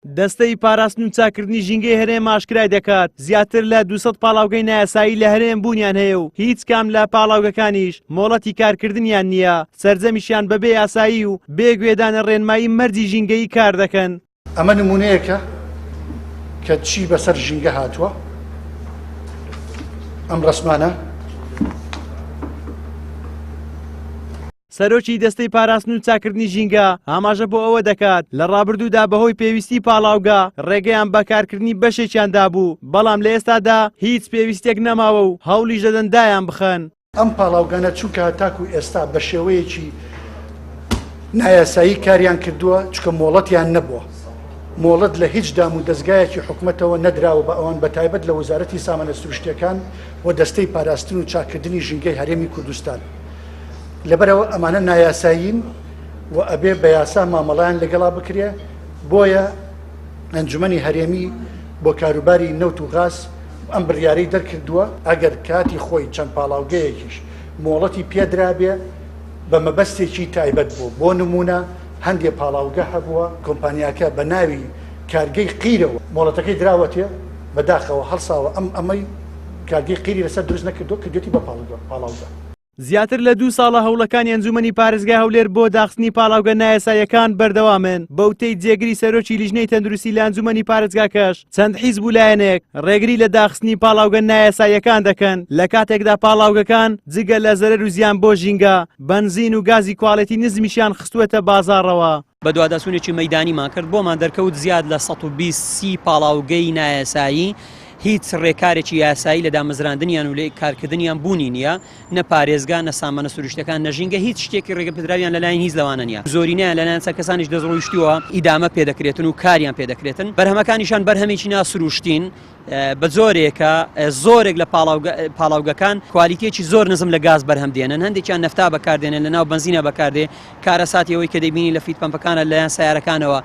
دەستەی پاراستن و چاککردنی ژینگەی هەرێم ئاشکرای دەکات، زیاتر لە 200 پاڵاوگەی نایاسایی لە هەرێم بوونیان هەیە و هیچ کام لە پاڵاوگەکانیش مۆڵەتی کارکردنیان نییە، سەرجەمیشیان بەبێ یاسایی و بێ گوێدانە ڕێنمایی مەرجی ژینگەیی کار دەکەن. ئەمە نموونەیەکە کە چی بەسەر ژینگە هاتووە، ئەم ڕەسمانە. سەرۆکی دەستەی پاراستن و چاککردنی ژینگە ئاماژە بۆ ئەوە دەکات، لە ڕابردوودا بەهۆی پێویستی پاڵاوگە ڕێگەیان بە کارکردنی بەشێکیان دابوو، بەڵام لە ئێستادا هیچ پێویستییەک نەماوە و هەوڵیش دەدەن دایان بخەن. ئەم پاڵاوگانە چونکە هەتاکو ئێستا بە شێوەیەکی نایاسایی کاریان کردووە، چونکە مۆڵەتیان نەبووە، مۆڵەت لە هیچ دام و دەزگایەکی حکومەتەوە نەدراوە بە ئەوان بەتایبەت لە وەزارەتی سامانە سروشتییەکان و دەستەی پاراستن و چاککردنی ژینگەی هەرێمی کوردستان. لەبەرئەوە ئەمانە نایاسایین و ئەبێ بە یاسا مامەڵەیان لەگەڵا بکرێ، بۆیە ئەنجومەنی هەرێمی بۆ کاروباری نەوت و غاز ئەم بڕیارەی دەرکردووە، ئەگەر کاتی خۆی چەند پاڵاوگەیەکیش مۆڵەتی پێدرابێ بە مەبەستێکی تایبەت بوو، بۆ نموونە هەندێ پاڵاوگە هەبووە کۆمپانیاکە بە ناوی کارگەی قیرەوە مۆڵەتەکەی دراوەتێ، بەداخەوە هەڵساوە ئەم ئەمەی کارگەی قیری لەسەر دروست نەکردووە کردوێتی بە پاڵاوگە. زیاتر لە دوو ساڵە هەوڵەکانی ئەنجومەنی پارێزگای هەولێر بۆ داخستنی پاڵاوگە نایاساییەکان بەردەوامن، بەوتەی جێگری سەرۆکی لیژنەی تەندروستی لە ئەنجومەنی پارێزگاکەش چەند حیزب و لایەنێک ڕێگری لە داخستنی پاڵاوگە نایاساییەکان دەکەن، لە کاتێکدا پاڵاوگەکان جگە لە زەرەر و زیان بۆ ژینگە، بەنزین و گازی کواڵێتی نزمیشیان خستووەتە بازاڕەوە. بەدواداچوونێکی مەیدانیمان کرد بۆمان دەرکەوت زیاد لە 120 سی پاڵاوگەی نایاسایی هیچ ڕێکارێکی یاسایی لە دامەزراندنیان و لە کارکردنیان بوونی نییە نە پارێزگا نە سامانە سروشتەکان نە ژینگە هیچ شتێکی ڕێگەپێدراویان لەلایەن هیچ لەوانە نییە زۆرینەیان لەلایەن چەند کەسانیش دەستڕۆیشتووە ئیدامە پێدەکرێتن و کاریان پێدەکرێتن بەرهەمەکانیشان بەرهەمێکی ناسروشتین بە جۆرێکە زۆرێک لە پاڵاوگەکان کوالیتیەکی زۆر نزم لە گاز بەرهەم دێنن هەندێکیان نەفتا بەکاردێنن لە ناو بەنزینە بەکاردێ کارەساتی ئەوەی کە دەبینی لە feed pump ەکانە لەیان سیارەکانەوە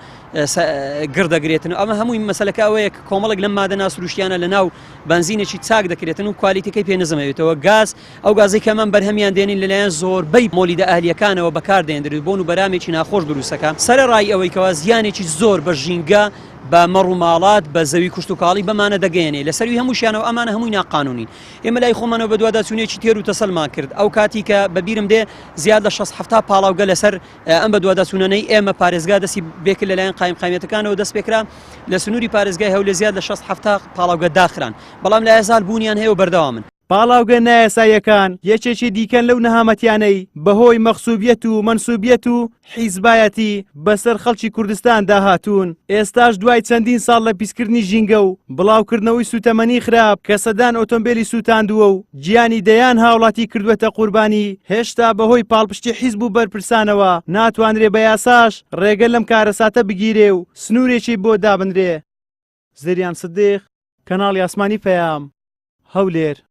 گڕ دەگرێتن ئەمە هەمووی مەسلەکە ئەوەیە کە کۆمەڵێک لەم مادە ناسروشتیانە لە ناو بەنزینێکی چاک دەکرێتن و کوالیتەکەی پێ نزمەوێتەوە گاز ئەو گازی کە من بەرهەمیان دێنین لەلایەن زۆربەی مۆلیدە ئەهلیەکانەوە بەکاردێنرێت بۆن و بەرامێکی ناخۆش دروستەکە سەرەڕای ئەوەی کەوا زیانێکی زۆر بە ژینگە بە مەڕ و ماڵات، بە زەوی کشتوکاڵی بەمانە دەگەیەنێ، لە سەروی هەمووشیانەوە ئەمانە هەمووی ناقانوونین. ئێمە لای خۆمانەوە بەدواداچوونێکی تێر و تەسەلمان کرد. ئەو کاتی کە بە بیرم دێ زیاد لە شەست حەفتا پاڵاوگە لەسەر ئەم بەدواداچوونانەی ئێمە پارێزگا دەستی پێکرد لەلایەن قایمقامیەتەکانەوە دەست پێکرا لە سنووری پارێزگای هەولێر زیاد لە شەست حەفتا پاڵاوگە داخران، بەڵام لا یەزال بوونیان هەیە و بەردەوامن. پاڵاوگە نایاساییەکان یەکێکی دیکەن لەو نەهامەتیانەی بەهۆی مەغسوبیەت و مەنسوبیەت و حیزبایەتی بەسەر خەڵکی کوردستاندا هاتوون، ئێستاش دوای چەندین ساڵ لە پیسکردنی ژینگە و بڵاوکردنەوەی سووتەمەنی خراپ کە سەدان ئۆتۆمبێلی سووتاندووە و گیانی دەیان هاوڵاتی کردووەتە قوربانی، هێشتا بەهۆی پاڵپشتی حیزب و بەرپرسانەوە ناتوانرێ بە یاساش ڕێگە لەم کارەساتە بگیرێ و سنوورێکی بۆ دابنرێ. زریان سدیق، کەناڵی ئاسمانی پەیام، هەولێر.